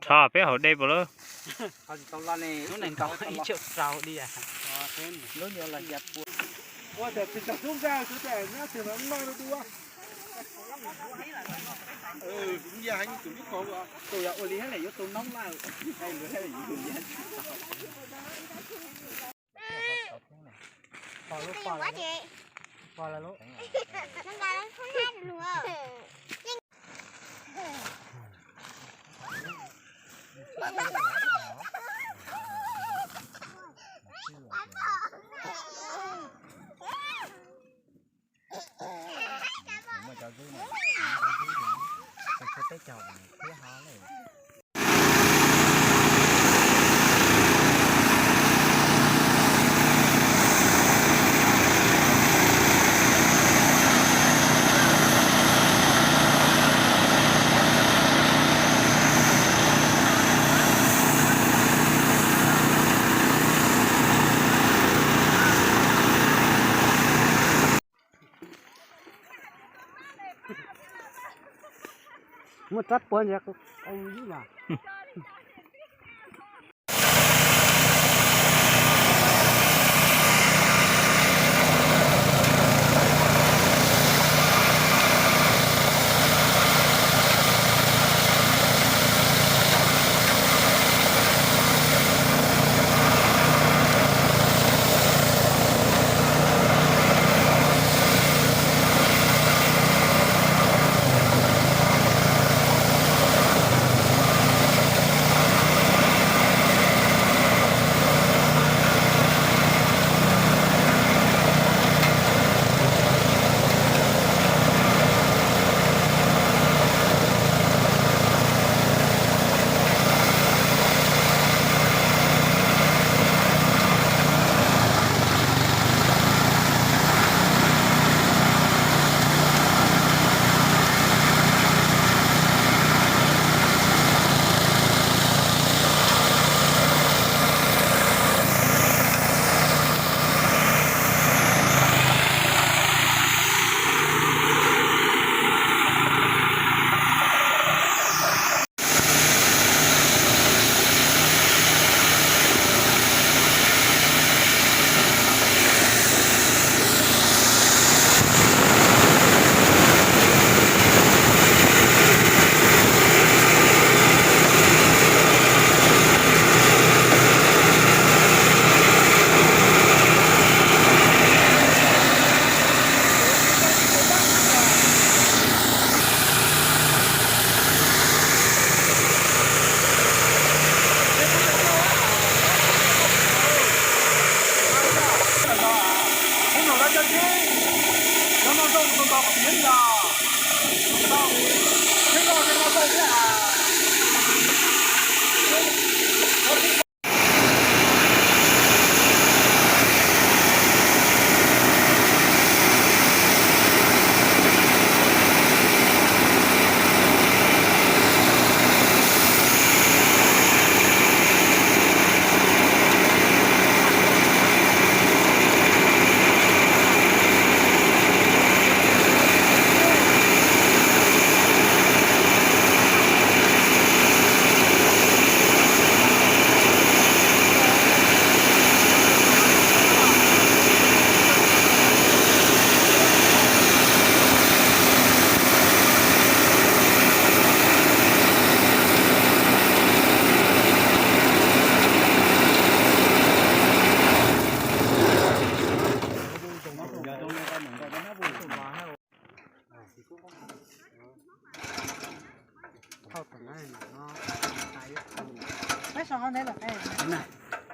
Tso peb haus dej puas lawm? Lub nees nkaum ib tseem rau li. Muaj cov zwb no, cov zwb no, teb chaws thiab ho. Muaj rab puag ntawd.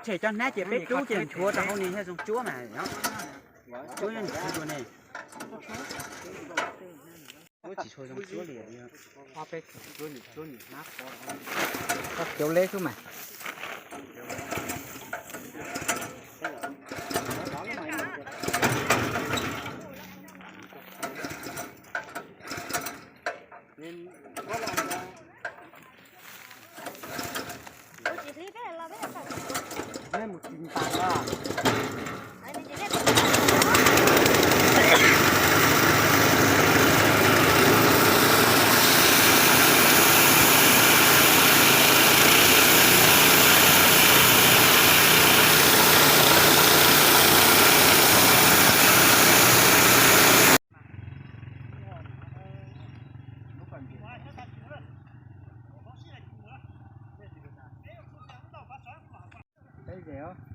Tshem cov hnab ces peb rub ces nchuav rau hauv ne thiaj zoo cuab mas. Cuab nchuav dua ne. Tsis tshua zoo cuab li. Cov leb xwb mas. Mus tsis ntas. Peb ze os.